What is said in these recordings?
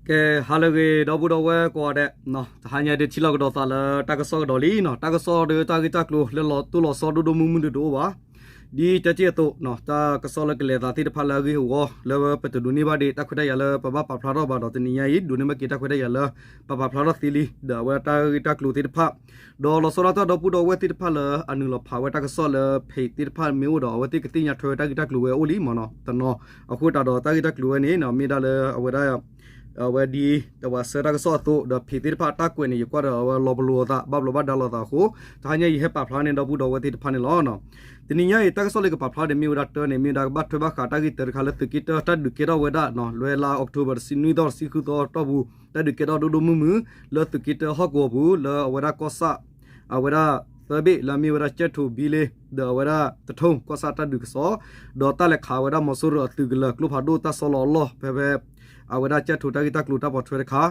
ကဲ ဟါလၢအဂ့ၤ ဒီပုၢ်ဒီဝဲၢ်ကိးဂၤဒဲး, တဟါညါဒုးထံၣ်လိာ်ကဒီးသးလၢတၢ်ကစီၣ်ကဒီးလံနီၤ, တၢ်ကစီၣ်ဒီးတၢ်ဂ့ၢ်တၢ်ကျိၤလၢလီၤတိၢ်လီၤဆီဒိၣ်ဒိၣ်မုၢ်မုၢ်ဒုးတအိၣ်ဘၣ်. ဒ်တဲတ့ၢ်အသိး, တၢ်ကစီၣ်လၢကလဲၤသးသ့ၣ်တဖၣ်လၢအဂ့ၢ်အဂီၢ် လၢပတဒိးန့ၢ်ဘၣ်ဒံးတၢ်ခွဲးတၢ်ယာ်လၢပဘၣ်ပာ်ဖျါထီၣ်ဘၣ်ဒီး တနံၤညါအံၤ ဒိးန့ၢ်ဘၣ်က့ၤတၢ်ခွဲးတၢ်ယာ်လၢ ပပာ်ဖျါထီၣ်သ့လံ ဒီးအဝဲတၢ်ဂ့ၢ်တၢ်ကျိၤသ့ၣ်တဖၣ် ဒီးလီၤဆီဒၣ်တၢ်ဒီပုၢ်ဒီဝဲၢ်သ့ၣ်တဖၣ်လၢအနုာ်လီၤဖးဝဲတၢ်ကစီၣ်လၢ page သ့ၣ်တဖၣ်မ့ၢ်အိၣ်ဒီး အဝဲသ့ၣ်ကသ့ၣ်ညါထွဲဝဲတၢ်ဂ့ၢ်တၢ်ကျိၤဝဲအိၣ်လံမ့ၢ်နီၤ, တနီၤ. အဃိသတးဒီးတၢ်ဂ့ၢ်တၢ်ကျိၤဝဲန့ၣ် မ့ၢ်ဒၣ်လၢအဝဲဒၣ် အဝဲဒ် တဝၤဆှၢတၢ်ကစီၣ်အသိး ဒီး page သ့ၣ်တဖၣ်တၢ်ကွဲးန့ၣ် ယကွၢ်ဒီးအဝဲလီၤပလိာ်အသး ဘၣ်ဘျီးဘၣ်ဒါလိာ်သးအဃိ တဟါညါအံၤဟဲပာ်ဖျါန့ၢ်ဒီပုၢ်ဒီဝဲၢ်သ့ၣ်တဖၣ်န့ၣ်လီၤ. တနံၤညါအံၤ တၢ်ကစီၣ်လၢကပာ်ဖျါန့ၣ်မ့ၢ်ဝဲဒၣ်တၢ်န့ၣ် မ့ၢ်ဝဲဒၣ်ကဘၣ်ထွဲဘၣ်ဃးတၢ်ဂ့ၢ်တၢတခါလၢသုးက့တၢ တၢ်ဒုးကဲထီၣ်ဝဲဒၣ် လွဲလါ October တဆံနွံသီ တဆံဃုသီတီၢ်ပူၤ တၢ်ဒုးကဲထီၣ်ဒိၣ်ဒိၣ်မုၢ်မုၢ် လၢသုးက့တၢဟီၣ်ကဝီၤပူၤ လၢအဝဲဒၣ်ကီၢ်ဆၣ် အဝဲဒၣ်သၢဘ့ၣ်လၢအမ့ၢ်ဝဲဒၣ်ကၠဲၣ်ထိၣ်ဘံလ့ ဒီးအဝဲဒၣ်တထိၣ်ကီၢ်ဆၣ်တၢ်ဒုးကစီၣ် ဒီးတၢ်လဲၤခးဝဲဒၣ်မီၤစိရိၤအသုးကလၢၤကျိဖးဒိၣ်တၢ်ဆီလီၤအလီၢ်ဖဲဖဲ အဝဲဒၣ်ကၠဲၣ်ထိၣ်တၢ်ဂ့ၢ်တၢ်ကျိၤတၢ်ပိာ်ထွဲတခါ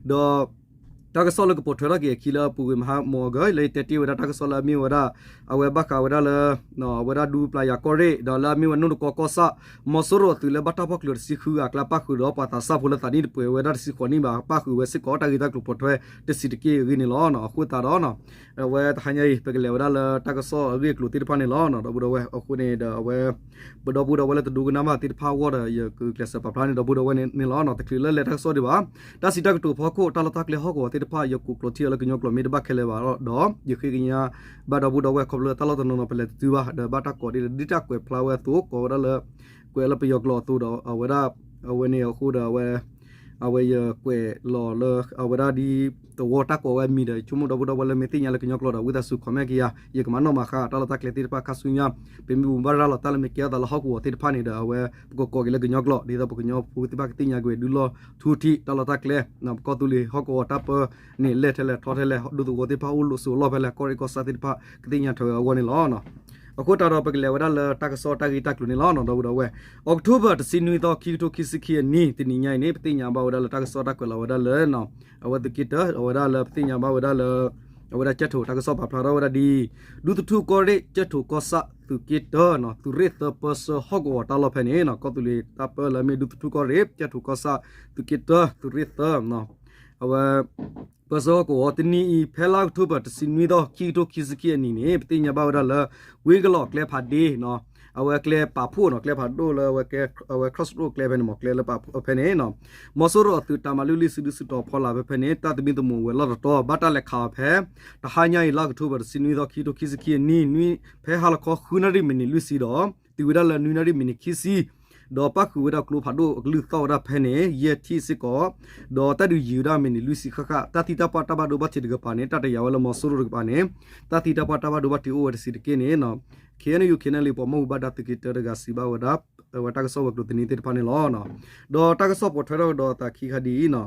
ဒီး တၢ်ကစီၣ်လၢကပိာ်ထွဲထီၣ်က့ၤအခံလၢအပူၤကွံာ်မဟါမီၤအဂၤ လၢယတဲတ့ၢ်ဝဲဒၣ်တၢ်ကစီၣ်လၢအမ့ၢ်ဝဲဒၣ် အဝဲဘၣ်ဃးဝဲဒၣ်လၢ အဝဲဒၣ်ဒူပျၢ်ယၤကီၢ်ရ့ၣ် ဒီးလၢအမ့ၢ်ဝဲနိၣ်တကီကီၢ်ဆၣ် မီၤစိရိၤအသုးလၢဘၣ်တၢ်ဖီၣ်ချုးတဆံဃုဂၤအကျါ ပၣ်ဃုာ်ဒီးပှၤသးစၢ်ဖိလၢသးနံၣ်တပှဲၤဝဲဒၣ်တဆံဃိးနံၣ်ဘၣ် ပၣ်ဃုာ်ဝဲစ့ၢ်ကီး တၢ်ဂ့ၢ်တၢ်ကျိၤပိာ်ထွဲတဆံးတက့ၢ်အဂ့ၢ်န့ၣ်လီၤ. အဃိသတးဒီး အဝဲတဟါညါအံၤ ပကလဲၤဝဲဒၣ်လၢတၢ်ကစီၣ်အဂ့ၢ်အကျိၤသ့ၣ်တဖၣ်န့ၣ်လီၤ. ဒီပုၢ်ဒီဝဲၢ်အဃိန့ၣ်ဒီးအဝဲ ပဒီပုၢ်ဒီဝဲၢ်လၢတဒိကနၣ်ဘၣ်သ့ၣ်တဖၣ်အဂီၢ်ဒီး ယကကျဲးစၢးပာ်ဖျါန့ၢ်ဒီပုၢ်ဒီဝဲၢ်န့ၣ်လီၤ. တချုးလၢလဲၤတၢ်ကစီၣ်ဒံးဘၣ် တၢ်စံးတၢ်ကတိၤဖီခိၣ် တၢ်လီၢ်တၢ်ကျဲဟီၣ်ကဝီၤသ့ၣ်တဖၣ် ယကိးကျိးထံၣ်အီၤလၢကညီကျိာ်မ့ၢ်တဘၣ်ခဲလၢာ်ဘၣ်ဒီး ယဃ့ကညးဘၣ်ဒီပုၢ်ဒီဝဲၢ် ခီဖျိလၢတၢ်လီၢ်တနီၤနီၤ ပလဲၤတတုၤဘၣ် ဒီးဘၣ်တၢ်ကိးဒ်လၢဒ်တၢ်ကွဲးဖျါဝဲအသိး ကိးဝဲဒၣ်လၢ ကွဲးလၢပယီၤကျိာ်အသိးဒီး အဝဲဒၣ် အဝဲန့ၣ်အဃိဒီးအဝဲ အဝဲယကွဲးလီၤလၢ အဝဲဒၣ်ဒ်သဝီတၢ်ကိးဝဲအမံၤဒီး ယဆိကမိၣ်ဒီပုၢ်ဒီဝဲၢ်လၢမ့ၢ်သ့ၣ်ညါလၢကညီကျိာ်ဒီး ဝံသးစူၤ comment က့ၤယၤ ယကမၤနီၣ်မၤဃါတၢ်လီၢ်တၢ်ကျဲသ့ၣ်တဖၣ်ခါဆူညါ ပမ့ၢ်ဘၣ်ရၤလီၤတၢ်လၢမ့ၢ်ကဲထီၣ်သးလၢဟီၣ်ကဝီၤသ့ၣ်တဖၣ်န့ၣ်ဒီး အဝဲ ပကကိးက့ၤလၢကညီကျိာ် ဒ်သိးပကညီဖိသ့ၣ်တဖၣ်ကသ့ၣ်ညါက့ၤဝဲ ဒုးလီၢ်ထူထံးတၢ်လီၢ်တၢ်ကျဲ ကီၢ်သူလ့ၤဟီၣ်ကဝီၤတၢ်ပၢန့ၣ် လဲၢ်ထဲလဲၣ်ထီထဲလဲၣ် ဒူသဝီသ့ၣ်တဖၣ်အိၣ်လိာ်စိၤလီၢ်ဖဲလဲၣ် ကီၢ်ရ့ၣ်ကီၢ်ဆၣ်သ့ၣ်တဖၣ် ကသ့ၣ်ညါထွဲဝဲအဂီၢ်န့ၣ်လီၤ. အဃိသတးဒီးပကလဲၤဝဲဒၣ်လၢတၢ်ကစီၣ်တၢ်ဂ့ၢ်တၢ်ကျိၤန့ၣ်လီၤ. ဒီပုၢ်ဒီဝဲၢ် October တဆံနွံသီ ခံကထိခံဆံခံအနံၤ တနံၤညါအံၤန့ၣ် ပသ့ၣ်ညါဘၣ်ဝဲဒၣ်လၢတၢ်ကစီၣ်တၢ်ကွဲးလီၤဝဲဒၣ်လၢ အဝဲသုးက့တၢ အဝဲဒၣ်လၢပသ့ၣ်ညါဘၣ်ဝဲဒၣ်လၢ အဝဲဒၣ်ကၠဲၣ်ထိၣ်တၢ်ကစီၣ်ပာ်ဖျါထီၣ်ဝဲဒၣ်ဒ် ဒူသထူၣ်ကီၢ်ရ့ၣ် ကၠဲၣ်ထိၣ်ကီၢ်ဆၣ် သုးက့တၢ သုးရ့ၣ်သၢပၢဆှၢဟီၣ်ကဝီၤတၢ်လီၢ်ဖဲန့ၣ် ကီၢ်သူလ့ၤတၢ်ပၢလၢအမ့ၢ်ဒူသထူၣ်ကီၢ်ရ့ၣ် ကၠဲၣ်ထိၣ်ကီၢ်ဆၣ် သုးက့တၢ သုးရ့ၣ်သၢ အဝဲ ပၢဆှၢဟီၣ်ကဝီၤ တနံၤအံၤ ဖဲလါအီးကထိဘၢၣ် တဆံနွံသီ ခံကထိခံဆံခံအနံၤန့ၣ် ပသ့ၣ်ညါဘၣ်ဝဲဒၣ်လၢ ဝ့ကလီၢ်ကျဲဖးဒ့ အဝဲကျဲပာ်ဖှိၣ်နီၤ ကျဲဖးဒိၣ်လၢအဝဲ crossroad ကျဲဖဲန့ၣ် မ့ၢ်ကျဲလၢပာ်ဖှိၣ်ဖဲန့ၣ် မီၤစိရိၤအသုးတၢ်မၤလုၢ်လံၢ်စုဒုစုတီၤဖီလာ်ဖဲဖဲန့ၣ် တၢ်သမံသမိးဝဲၤလီၢ်တတီၤ ဘၣ်တၢ်လဲၤခးအီၤဖဲ တဟါညါအံၤ လါအီးကထိဘၢၣ် တဆံနွံသီ ခံကထိခံဆံခံအနံၤ နွံ ဖဲဟါလီၤခီ ဃုနၣ်ရံၣ်မံးနံးလွံၢ်ဆံဒီး တုၤဝဲဒၣ်လၢနွံနၣ်ရံၣ်မံးနံးခံဆံ ဒီးပၣ်ဃုာ်ဝဲဒၣ်ကျိဖးဒိၣ်အကလုၢ်သီၣ်ဝဲဒၣ်ဖဲန့ၣ် ယဲၢ်ထံၣ်စ့ၢ်ကီး ဒီးတၢ်ဒုးယံာ်ဝဲဒၣ်မံးနံးလွံၢ်ဆံဃၣ်ဃၣ် တၢ်သံတၢ်ပှၢ်တၢ်ဘၣ်ဒိဘၣ်ထံးတကပၤန့ၣ် တၢ်တယာ်ဝဲလၢမီၤစိရိၤတကပၤန့ၣ် တၢ်သံတၢ်ပှၢ်တၢ်ဘၣ်ဒိဘၣ်ထံးအိၣ်ဝဲတဆံးတက့ၢ်န့ၣ် ခ့ၣ်အဲၣ်ယူၣ် ခ့ၣ်အဲၣ်ယူၣ် ပှၤမီၢ်ဂူဘၣ်ဒါသုးက့တၢတဂၤစံးဘၣ်ဝဲဒၣ် အဝဲတၢ်ကစီၣ်ဝဲၤကျိၤသန့သ့ၣ်တဖၣ်န့ၣ်လီၤ. ဒီးတၢ်ကစီၣ်ပိာ်ထွဲထီၣ်ကဒီးအသးခံခါဒ်အံၤ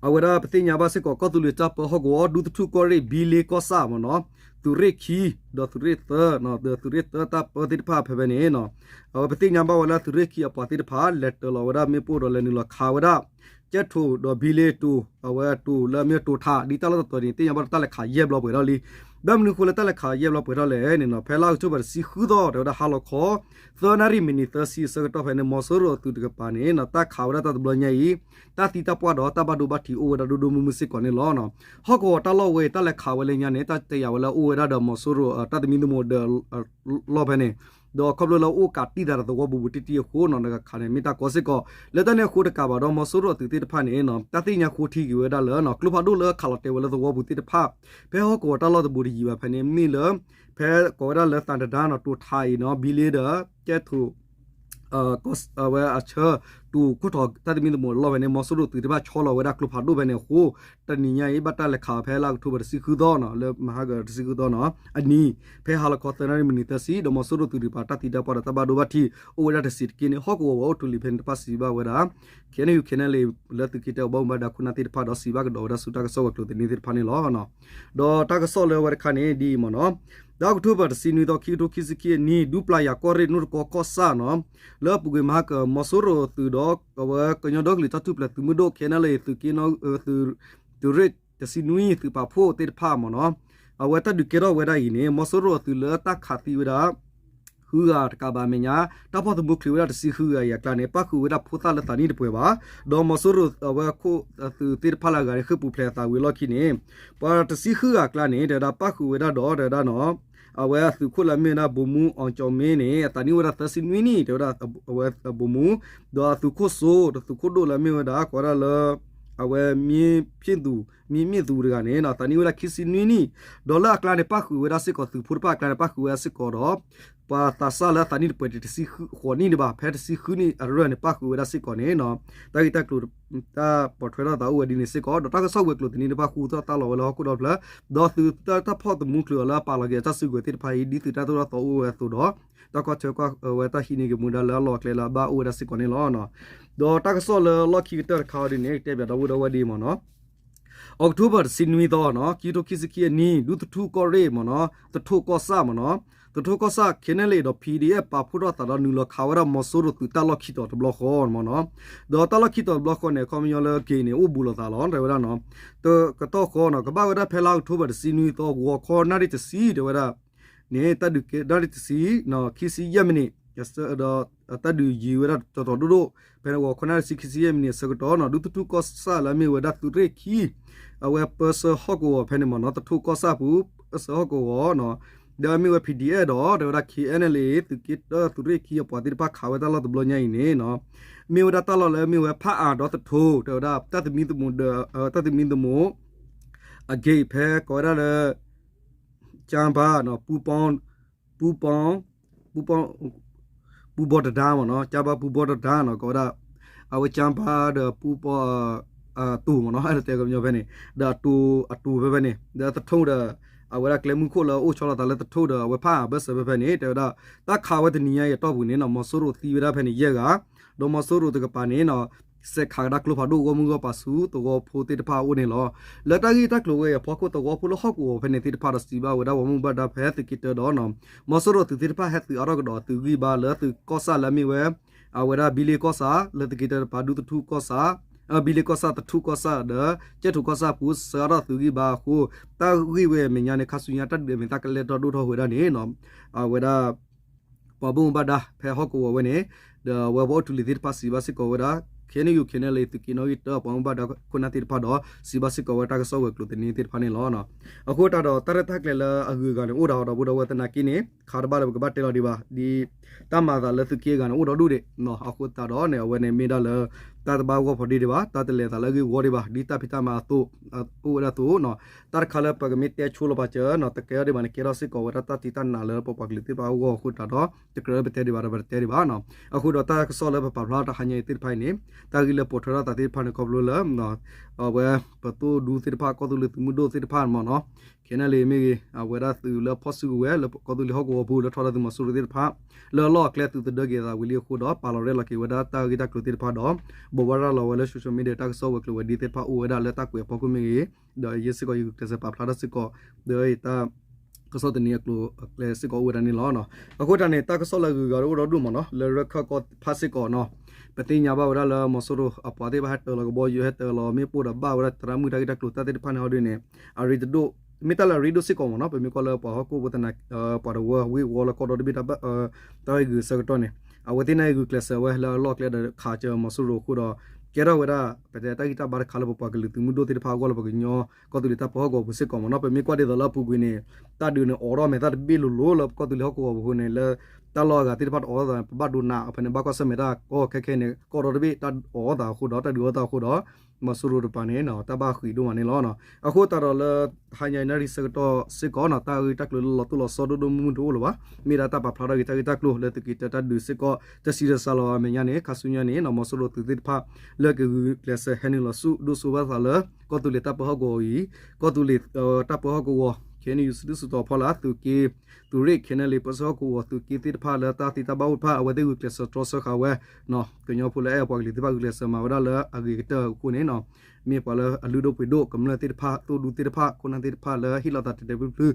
အဝဲဒၣ်ပသ့ၣ်ညါဘၣ်စ့ၢ်ကီး ကီၢ်သူလ့ၤတၢ်ပၢဟီၣ်ကဝီၤ ဒူသထူၣ်ကီၢ်ရ့ၣ် ဘံလ့ကီၢ်ဆၣ်မ့ၢ်နီၤ သုးရ့ၣ်ခံ ဒီးသုးရ့ၣ်သၢ သုးရ့ၣ်သၢတၢ်ပၢသ့ၣ်တဖၣ်ဖဲဖဲန့ၣ် အဝဲပသ့ၣ်ညါဘၣ်ဝဲလၢသုးရ့ၣ်ခံအပှၤသ့ၣ်တဖၣ် လဲၤတၢၤလီၤဝဲဒၣ်မ့ၣ်ပိၢ်ဒီးလဲၤနုာ်လီၤခးဝဲဒၣ် ကၠဲၣ်ထိၣ်ဒီးဘံလ့တိၤ အဝဲတိၤလၢအမ့ၢ်တိၤထး ဒ်တၢ်လီၢ်တတီၤန့ၣ် သ့ၣ်ညါဘၣ်ဒီးတၢ်လဲၤခးယဲၢ်ဘျီပှဲၤထီၣ်လံ. ဘၣ်မနုၤအဃိလၢတၢ်လဲၤခးယဲၢ်ဘျီပှဲၤထီၣ်လဲၣ်န့ၣ်နီၤ ဖဲလါအီးကထိဘၢၣ် တဆံဃုသီ တဲဝဲဒၣ်ဟါလီၤခီ သၢနၣ်ရံၣ်မံးနံးသၢဆံအဆၢကတီၢ်ဖဲန့ၣ် မီၤစိရိၤအသုးတကပၤန့ၣ် တၢ်ခးဝဲဒၣ်တၢ်တဘျီညါအံၤ တၢ်သံတၢ်ပှၢ်ဒီးတၢ်ဘၣ်ဒိဘၣ်ထံးအိၣ်ဝဲဒၣ်ဒိၣ်ဒိၣ်မုၢ်မုၢ်စ့ၢ်ကီးန့ၣ်လီၤ. ဟီၣ်ကဝီၤတၢ်လီၢ်ဝဲအံၤ တၢ်လဲၤခးဝဲလၢညါန့ၣ် တၢ်တယာ်ဝဲလၢအိၣ်ဝဲဒၣ်ဒီးမီၤစိရိၤတၢ်သမံသမိးဒီး လီၢ်ဖဲန့ၣ် ဒီးခီဖျိလၢအိၣ်ကးတံၢ်သးဒီးသဝီပူၤပူၤတံၢ်တံၢ်အဃိနီၤ နကခးန့ၣ် မ့ၢ်တၢ်ကီစ့ၢ်ကီး လၢတၢ်န့ၣ်အဃိတကးဘၣ်ဒီး မီၤစိရိၤအသုးသ့ၣ်တဖၣ်န့ၣ် တၢ်သ့ၣ်ညါဃိထံက့ၤဝဲဒၣ်လၢ ကျိဖးဒိၣ်လၢခးလီၤတဲာ်ဝဲလၢသဝီပူၤသ့ၣ်တဖၣ် ဖဲဟီၣ်ကဝီၤတၢ်လီၢ်တဘူးတယံၤဘၣ်ဖဲန့ၣ် မ့ၢ်လၢ ဖဲကိးဝဲဒၣ်လၢသးတဒါနီၤ တိၤထးအံၤနီၤ ဘံလ့ဒီး ကၠဲၣ်ထိၣ် အဝဲအဆၢ တိၤခိၣ်ထီၣ်တၢ်သမံသမိးလီၢ်ဖဲန့ၣ် မီၤစိရိၤသုးသ့ၣ်တဖၣ်ဆီလီၤဝဲဒၣ်ကျိဖးဒိၣ်ဖဲန့ၣ်အဃိ တနံၤညါအံၤ ဘၣ်တၢ်လဲၤခးဖဲလါအီးကထိဘၢၣ် တဆံဃုသီနီၤ လၢမဟါကတဆံဃုသီနီၤ အနံၤ ဖဲဟါလီၤခီသၢနၣ်ရံၣ်မံးနံးသၢဆံ ဒီးမီၤစိရိၤသုးတကပၤတၢ်သံတၢ်ပှၢ်ဒီးတၢ်ဘၣ်ဒိဘၣ်ထံး အိၣ်ဝဲဒၣ်တဆံးတက့ၢ်န့ၣ် ဟီၣ်ကဝီၤဝဲအိၣ်ထူလံၤဖဲန့ၣ်တဖၣ်စံးဘၣ်ဝဲဒၣ် ခ့ၣ်အဲၣ်ယူၣ် ခ့ၣ်အဲၣ်ယူၣ် လၢသုးက့တၢအဘီမူဘၣ်ဒါခိၣ်နၢ်သ့ၣ်တဖၣ်ဒီးစံးဘၣ်ကဒီးဝဲဒၣ်ဆူတၢ်ကစီၣ်ဝဲၤကျိၤသန့သ့ၣ်တဖၣ်န့ၣ်လီၤ. ဒီးတၢ်ကစီၣ်လၢဝဲတခါန့ၣ် ဒ်အံၤမ့ၢ်နီၤ လါအီးကထိဘၢၣ် တဆံနွံသီ ခံကထိခံဆံခံအနံၤ ဒူပျၢ်ယၤကီၢ်ရ့ၣ်နိၣ်တကီကီၢ်ဆၣ်နီၤ လၢအပူၤကွံာ်မဟါက မီၤစိရိၤသုးဒီး အဝဲကညီဒီကလုာ်တၢ်ထူၣ်ဖျဲးသုးမုၢ်ဒိၣ် ခ့ၣ်အဲၣ်ယူၣ် သုးက့နီၣ် သုးရ့ၣ်တဆံနွံ သုးပာ်ဖှိၣ်သ့ၣ်တဖၣ်မ့ၢ်နီၤ အဝဲတၢ်ဒုးကဲထီၣ်ဝဲဒၣ်အံၤန့ၣ် မီၤစိရိၤအသုးလၢတၢ်ခးသံဝဲဒၣ် ဃုဂၤတကးဘၣ်အမဲာ်ညါ တၢ်ဖီၣ်သမူချုးဝဲဒၣ်တဆံဃုဂၤအံၤအကျါန့ၣ် ပၣ်ဃုာ်ဝဲဒၣ်ဖိသၣ်လၢသးနံၣ်တပှဲၤဘၣ်. ဒီးမီၤစိရိၤအဝဲခိၣ်အသုးသ့ၣ်တဖၣ်လၢအဂၤန့ၣ် ဃ့ၢ်ပူၤဖျဲးအသးဝံၤအလီၢ်ခံန့ၣ် ပှၤတဆံဃုဂၤအကျါန့ၣ် တဲဝဲဒၣ်ပၣ်ဃုာ်ဝဲဒၣ်ဒီး တဲဝဲဒၣ်နီၤ အဝဲအသုးခိၣ်လၢအမ့ၢ်ဝဲဒၣ် ဗိုလ်မှူး အောင်ကျော်မင်း န့ၣ် အသးနံၣ်အိၣ်ဝဲဒၣ်သၢဆံနွံနံၣ် တဲဝဲဒၣ် အဝဲ ဗိုလ်မှူး ဒီးအသုးခိၣ်စိ ဒီးသုးခိၣ်ဒိၣ်လၢအမ့ၢ်ဝဲဒၣ် ကိးဝဲဒၣ်လၢ အဝဲ မင်းဖြစ်သူ မင်းမြင့်သူ တဂၤန့ၣ် သးနံၣ်အိၣ်ဝဲဒၣ်ခံဆံနွံနံၣ် ဒီးလၢအကျါန့ၣ် ပၣ်ဃုာ်ဝဲဒၣ်စ့ၢ်ကီးသုးဖိတဖၣ်အကျါန့ၣ် ပၣ်ဃုာ်ဝဲဒၣ်စ့ၢ်ကီးဒီး ပှၤသးစၢ်လၢအသးနံၣ်တပှဲၤတဆံဃိးနံၣ်ဒံးဘၣ် ဖဲတဆံဃုနံၣ်အရၢၢ်န့ၣ် ပၣ်ဃုာ်ဝဲဒၣ်စ့ၢ်ကီးန့ၣ် တၢ်ဂ့ၢ်တၢ်ကျိၤ တၢ်ပိာ်ထွဲထီၣ်သးအိၣ်ဝဲဒ်န့ၣ်စ့ၢ်ကီး ဒီးတၢ်ကစီၣ်ဝဲၤကျိၤသန့တဖၣ် ဃူထီၣ်သါလီၤဝဲလၢဟီၣ်ခိၣ်ဒီဖျၢၣ် ဒီးသုးတၢ်ဖီၣ်သမူချုးအီၤလၢအပာ်လီၤက့ၤတၢ်စုကဝဲၤသ့ၣ်တဖၣ်အံၤ ဒ်သုးတၢ်သိၣ်တၢ်သီအိၣ်ဝဲအသိးဒီး တၢ်ကွၢ်ထွဲကွၢ်ဝဲတၢ်ဟံးန့ၢ်က့ၤမူဒါလၢအလီၢ်အကျဲလၢအဘၣ်အိၣ်ဝဲဒၣ်စ့ၢ်ကီးန့ၣ်လီၤ. ဒီးတၢ်ကစီၣ်လၢလီၢ်ခံကတၢၢ်တခါအံၤဒ်န့ၣ် ကတဲဘၣ်ဒီပုၢ်ဒီဝဲၢ်ဒ်အံၤမ့ၢ်နီၤ October တဆံနွံသီနီၤ ခံကထိခံဆံခံအနံၤ ဒူသထူကီၢ်ရ့ၣ်မ့ၢ်နီၤ သထူကီၢ်ဆၣ်မ့ၢ်နီၤ သထူကီၢ်ဆၣ် ခဲနဲလ်အ့ဒီး ဖံဒံအဲၣ် ပာ်ဖှိၣ်ထီၣ်သးဒီးနုာ်လီၤခးဝဲဒၣ်မီၤစိရိၤသုးတၢ်လီၢ်ခံတီၤတဘျီဃီမ့ၢ်နီၤ ဒီးတၢ်လီၢ်ခံတီၤတဘျီဃီန့ၣ် အခီပညီလၢက့ၤန့ၣ် အိၣ်ဘူးလိာ်သးလီၤ တဲဝဲဒၣ်နီၤ တကတီၢ်ဃီနီၤ ကဘၣ်ဝဲဒၣ်ဖဲလါ October တဆံနွံသီ ဂီၤခီနၣ်ရံၣ်တဆံ တဲဝဲဒၣ် န့ၣ် တၢ်ဒုးကဲနၣ်ရံၣ်တဆံ ခံဆံယဲၢ်မံးနံး ဒီးတၢ်ဒုးယံၤဝဲဒၣ်တီၤတီၤဒိၣ်ဒိၣ် ဖဲန့ၣ်ဂီၤခီနၣ်ရံၣ်တဆံ ခံဆံယဲၢ်မံးနံးအဆၢကတီၢ်နီၤ ဒူသထူကီၢ်ဆၣ်လၢအမ့ၢ်ဝဲဒၣ်သုးရ့ၣ်ခံ အဝဲပၢဆှၢဟီၣ်ကဝီၤဖဲန့ၣ်မ့ၢ်နီၤ သထူကီၢ်ဆၣ်ပူၤ ပၢဆှၢဟီၣ်ကဝီၤနီၤ ဒီးအမ့ၢ်ဝဲ ဖံဒံအဲၣ် ဒီး တဲဝဲဒၣ် ခဲနဲလ်အ့ သုးက့တၢ သုးရ့ၣ်ခံအပှၤသ့ၣ်တဖၣ်ခးဝဲတၢ်လီၢ်တဘျီညါအံၤန့ၣ်နီၤ မ့ၢ်ဝဲဒၣ်တၢ်လီၢ်လၢအမ့ၢ်ဝဲဖၣ်အၣ်ဒီးသထူ တဲဝဲဒၣ် တၢ်သမံသမိးဒီး တၢ်သမံသမိး အဂ့ၢ်ဖဲကိးဝဲဒၣ်လၢ ကၠါဘါနီၤ ပူပီ ပူပီ ပူပီ ပူဘီတဒါမ့ၢ်နီၤ ကၠါဘါပူဘီတဒါနီၤ ကိးဝဲဒၣ် အဝဲကၠါဘါဒီးပူပီ အတိၤမ့ၢ်နီၤ အဲၣ်ဒိးတဲကညီဖဲန့ၣ် ဒီးအတိၤ အတိၤဖဲဖဲန့ၣ် ဒီးသထူဒီး အဝဲဒၣ်ကျဲမုၢ်ခိၣ်လၢအိၣ်ဆီလီၤသးလၢသထူဒီး အဝဲဖၣ်အၣ်ဘၢၣ်စၢၤဖဲဖဲန့ၣ် တဲဝဲဒၣ် တၢ်ခးဝဲတနံၤညါအံၤအတီၢ်ပူၤန့ၣ်နီၤ မီၤစိရိၤသံဝဲဒၣ်ဖဲန့ၣ် ယဲၢ်ဂၤ ဒီးမီၤစိရိၤတကပၤန့ၣ်နီၤ စဲးခးကဒါကျိဖးဒိၣ်ဂီၢ်မုၢ်ဂီၢ်ပၤဆူသဝီဖိသ့ၣ်တဖၣ်အအိၣ်န့ၣ်လီၤ. လၢတၢ်ဂ့ၢ်တၢ်ကျိၤဝဲအံၤအဖီခိၣ် သဝီဖိလၢဟီၣ်ကဝီၤဖဲန့ၣ်သ့ၣ်တဖၣ်ဒီးစံးဘၣ်ဝဲဒၣ်ပှၤမူဘၣ်ဒါဖဲသုးက့တၢဒီး မီၤစိရိၤသုးသ့ၣ်တဖၣ်ဟဲသုးအါထီၣ်ကဒီးအသုးဂံၢ်ဘါလၢသုးကီၢ်ဆၣ်လၢအမ့ၢ်ဝဲ အဝဲဒၣ်ဘံလ့ကီၢ်ဆၣ် လၢသုးက့တၢတပၤ ဒူသထူကီၢ်ဆၣ် ဘံလ့ကီၢ်ဆၣ် သထူကီၢ်ဆၣ်ဒီး ကၠဲၣ်ထိးကီၢ်ဆၣ်ပူၤ ဆှၢအါထီၣ်သုးဂံၢ်ဘါအဃိ တၢ်ဂ့ၢ်ဝဲအမဲာ်ညါန့ၣ် ခါဆူညါတၢ်ဒုးအမဲာ်သၣ်ကလဲၤထီၣ်ဒိၣ်ထီၣ်ဝဲဒၣ်န့ၣ် အဝဲဒၣ် ပှၤဘၣ်မူဘၣ်ဒါဖဲဟီၣ်ကဝီၤဝဲန့ၣ် ဒီးအဝဲပှၤအိၣ်ထူလံၤသ့ၣ်တဖၣ်စံးဘၣ်စ့ၢ်ကီးဝဲဒၣ် ခဲန့ၣ်ယိၤ ခဲနဲလ်အ့ သုးက့နီၣ်ဂံၢ်တၢ ပှၤမူဘၣ်ဒါခိၣ်နၢ်သ့ၣ်တဖၣ်ဒီး စံးဘၣ်စ့ၢ်ကီးဝဲတၢ်ကစီၣ်ဝဲၤကျိၤသန့သ့ၣ်တဖၣ်န့ၣ်လီၤ. အဃိသတးဒီး တၢ်ရဲၣ်တၢ်ကျဲၤလၢအဂုၤအဂၤန့ၣ် အိၣ်ဒၣ်အီၤဒီး ပုၢ်ဒီဝဲၢ်သနာ်က့န့ၣ် ခါတဘၣ်လၢပကဘၣ်တဲလီၤဒံးဘၣ် ဒ်တၢ်မၤအသးလၢသုးက့အဂၤန့ၣ် အိၣ်ဒီးဒူၣ်ဒံး အဃိသတးဒီးန့ၣ် အဝဲန့ၣ်မ့ၢ်ဒၣ်လၢ တၢ်တဘၣ်ဂီၢ်ဖီဒ့ဒံးဘၣ် တၢ်တလဲၤအသးလၢအဂ့ၢ်ဝီဒံးဘၣ် ဒ်တၢ်ဖံးတၢ်မၤအသိး အိၣ်ဝဲဒၣ်အသိး တၢ်တခါလၢပကမ့ၢ်တဲဆိလီၤပာ်စၢၤနီၤ တကဲထီၣ်ဒံးဘၣ်န့ၣ် ကဲထီၣ်စ့ၢ်ကီးဝဲဒၣ်တၢ်တံၢ်တၢ်နာ်လၢပပှၤကလုာ်သ့ၣ်တဖၣ်အဂီၢ်အဃိသတးဒီး တကြၢးပတဲဒံးဘၣ်ဒီးပတတဲဒံးဘၣ်နီၤ. အဃိဒီးတၢ်ကစီၣ်လၢပပာ်ဖျါတဟါညါအံၤသ့ၣ်တဖၣ်အံၤန့ၣ် တၢ်ဂ့ၢ်လၢပိာ်ထွဲထီၣ်သးသ့ၣ်တဖၣ်န့ၣ် ခီဖျိလၢ အဝဲ ပသိၣ်ဒူသ့ၣ်တဖၣ် ကီၢ်သူလ့ၤသုးမုၢ်ဒိၣ်သ့ၣ်တဖၣ်မ့ၢ်နီၤ ခဲန့ၣ်လံမ့ၢ်ဂ့ၤ အဝဲဒၣ်သုးလၢဖီၣ်စုကဝဲၤလၢကီၢ်သူလ့ၤဟီၣ်ကဝီၤပူၤ လၢထီဒါသုးမီၤစိရိၤသ့ၣ်တဖၣ် လၢအလီၢ်အကျဲသုးသဒၢက့ၤအသးဝံၤလံအဃိဒီး ပာ်လီၤရဲၣ်လီၤက့ၤဝဲဒၣ်တၢ်ဂ့ၢ်တၢ်ကျိၤသ့ၣ်တဖၣ်ဒီး ဘိးဘၣ်ရၤလီၤဝဲလၢ social media တၢ်ကစီၣ်ဝဲၤကျိၤဝဲၤဒ့သ့ၣ်တဖၣ်အိၣ်ဝဲဒၣ်လၢတၢ်ကွဲးအဖီခိၣ်မ့ၢ်ဂ့ၤ ဒီးယဲစ့ၢ်ကီးယဂုာ်ကျဲးစၢးပာ်ဖျါထီၣ်စ့ၢ်ကီး ဒီးတၢ် ကစီၣ်သန့အကျိၤအကျဲစ့ၢ်ကီးအိၣ်ဝဲဒၣ်န့ၣ်လီၤ. အဃိတၢ်န့ၣ် တၢ်ကစီၣ်လၢအဂုၤအဂၤအိၣ်ဒီးဒူၣ်မ့ၢ်နီၤ လၢရဲၣ်ခၢၣ်ကီၢ်ဖးစ့ၢ်ကီးနီၤ ပသ့ၣ်ညါဘၣ်ဝဲဒၣ်လၢမီၤစိရိၤအပှၤသ့ၣ်တဖၣ်ဟဲတၢၤလီၤကဘီယူၤ ဟဲတၢၤလီၤမ့ၣ်ပိၢ်ဒီးဘၣ်ဝဲဒၣ်သရၣ်မုၣ်တၢ်ဂ့ၢ်တၢ်ကျိၤတၢ်သ့ၣ်တဖၣ်န့ၣ်ဟီဒ်န့ၣ် အရ့ဒိၣ် မ့ၢ်တၢ်လၢအရ့ဒိၣ်စ့ၢ်ကီးမ့ၢ်နီၤ ပမ့ၢ်ကွၢ်လၢပှၤဟီၣ်ခိၣ်ဖိသနာ် ပှၤတဝၢဝ့ၢ်ဝီလၢကီၢ်ဒီတဘ့ၣ် တၢ်ဂ့ၢ်ဂုၤအဆၢကတီၢ်န့ၣ် အဝဲသ့ၣ်န့ၣ်ဂုာ်ကျဲးစၢးဝဲလၢအလီၢ်အကျဲဒီးခးစၢၤမီၤစိရိၤအဃိဒီး ကဲထီၣ်ဝဲဒၣ် ပတဲတၢ်ဂံၢ်တၢ်ဘါတခါလၢပပှၤကလုာ်သုးမုၢ်ဒိၣ်သ့ၣ်တဖၣ်အဂီၢ်လၢပကညီကီၢ်သူလ့ၤတၢ်ပၢဟီၣ်ကဝီၤပူၤစ့ၢ်ကီးမ့ၢ်နီၤ ပမ့ၢ်ကွၢ်ဒ်သိးလၢအပူၤကွံာ်န့ၣ် တၢ်ဒုးန့ၣ်အိးထီၣ်မဲာ်သၣ်တဘ့ၣ်လိၤလိၤလၢပကီၢ်သူလ့ၤဟီၣ်ကဝီၤပူၤအဃိန့ၣ် လၢတၢ်လီၢ်အဂၤသ့ၣ်တဖၣ်တအိးထီၣ်သး ပဘၣ်ဒိနးဖဲန့ၣ် ဘၣ်ကွၢ်ဆၢၣ်မဲာ်တၢ်ကီခဲခဲအံၤန့ၣ် ကီၢ်ဒီတဘ့ၣ်တၢ်အိးထီၣ်သးအဃိဒီး တၢ်ဒုးအိၣ်ထီၣ်သးအဃိဒီး မီၤစိရိၤတပၤန့ၣ် တၢ်ဘၣ်ဃံးဒိၣ်မးန့ၣ်လီၤ. အဃိသတးဒီးလၢ တဟါညါအံၤနၣ်ရံၣ်ဆၢကတီၢ်စ့ၢ်ကီးနီၤ တၢ်ဂ့ၢ်တၢ်ကျိၤလၢလီၤတိၢ်လီၤဆီဒိၣ်ဒိၣ်မုၢ်မုၢ်တအိၣ်လၢၤဘၣ်. မ့ၢ်ဒၣ်တၢ်ပာ်ဖျါထီၣ်က့ၤတၢ်ဂ့ၢ်တၢ်ကျိၤလၢသုးက့တၢတၢ်ဒုးစ့ၢ်ကီး တဆံးတစှၤလီၤအမဲာ်ညါန့ၣ် ခါဆူညါန့ၣ် မီၤစိရိၤသုးသ့ၣ်တဖၣ် လၢကဂုာ်ကျဲးစၢးဟဲနုာ်လီၤဆူၣ်ဒိၣ်စိဘၣ်သးလၢ ကီၢ်သူလ့ၤတၢ်ပၢဟီၣ်ကဝီၤအံၤ ကီၢ်သူလ့ၤတၢ်ပၢဟီၣ်ကဝီၤ ခဲအံၤန့ၣ် ယူၤစုဒုၣ်စုတီၤဖီလာ် သုးက့ သုးရ့ၣ် ခဲအံၤန့ၣ်လံ ပၢဆှၢဟီၣ်ကဝီၤ သုးက့သ့ၣ်တဖၣ်လၢတၢ်သံတၢ်ဘၣ်အိၣ်တဖၣ် အဝဲသ့ၣ်ဂုာ်ကျဲးစၢးတြီဆၢဃာ်ဝဲ ကညီဖိလၢအဲၣ်ပှၤကလုာ်သ့ၣ်တဖၣ်ဂုာ်ကျဲးစၢးမၤဝဲဒၣ်လၢအဂ့ၤကတၢၢ်အဃိန့ၣ် မ့ၢ်ပှၤလၢအလုၢ်ဒိၣ်ပှ့ၤဒိၣ် ကမျၢၢ်သ့ၣ်တဖၣ် သိၣ်ဒူသ့ၣ်တဖၣ် ခိၣ်နၢ်သ့ၣ်တဖၣ်လၢဟ့ၣ်လီၤသးတဲာ်တဲာ်ဖျုးဖျုး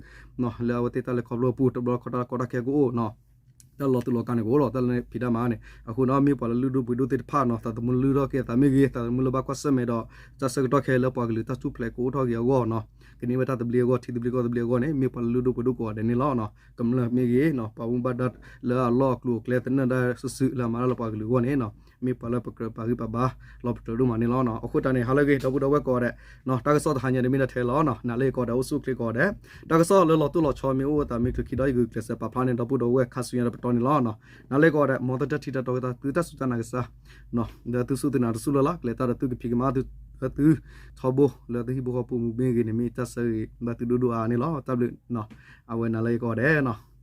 လၢအဝဲသ့ၣ်တၢ်လဲၤခီဖျိအပူၤ တဘျီခီတၢ်ကီတၢ်ခဲကအိၣ်နီၤ တၢ်လီၤတူာ်လီၤကာ်န့ၣ်ကအိၣ်လီၤ တၢ်လၢဖံးတၢ်မၤန့ၣ်. အဃိန့ၣ် မ့ၢ်ပှၤလၢလုၢ်ဒိၣ်ပှ့ၤဒိၣ်သ့ၣ်တဖၣ်နီၤ သးသမူလုၢ်ထီၣ်က့ၤအသးမ့ၢ်ဂ့ၤ သးသမူလၢဘၣ်ကွၢ်ဆၢၣ်မဲာ်ဒီး တၢ်ဆၢကတီၢ်ခဲလၢာ်လၢပှၤကလုာ်တၢ်ထူၣ်ဖျဲးကအိၣ်ထီၣ်က့ၤအဂီၢ်နီၤ ကန့ၢ်ဝဲတၢ်သဘျ့အဂီၢ် ထံသဘျ့ကီၢ်သဘျ့အဂီၢ်န့ၣ် မ့ၢ်ပှၤလၢလုၢ်ဒိၣ်ပှ့ၤဒိၣ်ကိးဂၤဒဲးန့ၣ်လီၤ. ကမျၢၢ်မ့ၢ်ဂ့ၤ ပှၤမူဘၣ်ဒါလၢအလီၢ်အကျိၤအကျဲသနၢၣ်ဒၣ်စုာ်စုာ်လၢအမၤတၢ်လၢပှၤကလုာ်အဂီၢ်န့ၣ် မ့ၢ်ပှၤလၢပကြၢးပာ်ဂံၢ်ပာ်ဘါ လီၤပတြၢၤဒိၣ်မးန့ၣ်လီၤ. အဃိတၢ်န့ၣ် ဟါလၢအဂ့ၤ ဒီပုၢ်ဒီဝဲၢ်ကိးဂၤဒဲး တၢ်ကစီၣ်တဟါညါန့ၣ်မ့ၢ်ဒၣ်ထဲလီၤ. နၤလၢကိးဂၤဒဲးအိၣ်ဆူၣ်အိၣ်ချ့ကိးဂၤဒဲး တၢ်ကစီၣ်လၢလီၤတိၢ်လီၤဆီမ့ၢ်အိၣ်အသးမ့ၢ်ချုးခံဒီးယဂုာ်ကျဲးစၢးပာ်ဖျါန့ၣ် ဒီပုၢ်ဒီဝဲၢ်ခါဆူညါဒီးပတီၢ်န့ၣ်လီၤ. နၤလၢကိးဂၤဒဲး မ်သုတၢ်ထံၣ်တၢ်တီက့ၤတၢ် သုတၢ်စူၢ်တၢ်နာ်ကစၢ် လၢသုစူၢ်သုနာ်တစူၢ်လၢ်လၢ် ကလဲၤတၢ်ဒီးသုကဖံးကမၤသုထီဘိ လၢသုဟံၣ်ဖိဃီဖိပူၤမ့ၢ်ဂ့ၤန့ၣ် မ့ၢ်တၢ်ဆၢဂ့ၤဘၣ်သုဒိၣ်ဒိၣ်အါအါန့ၣ်လီၤ. တၢ်ဘျုး အဝဲနၤလၢကိးဂၤဒဲး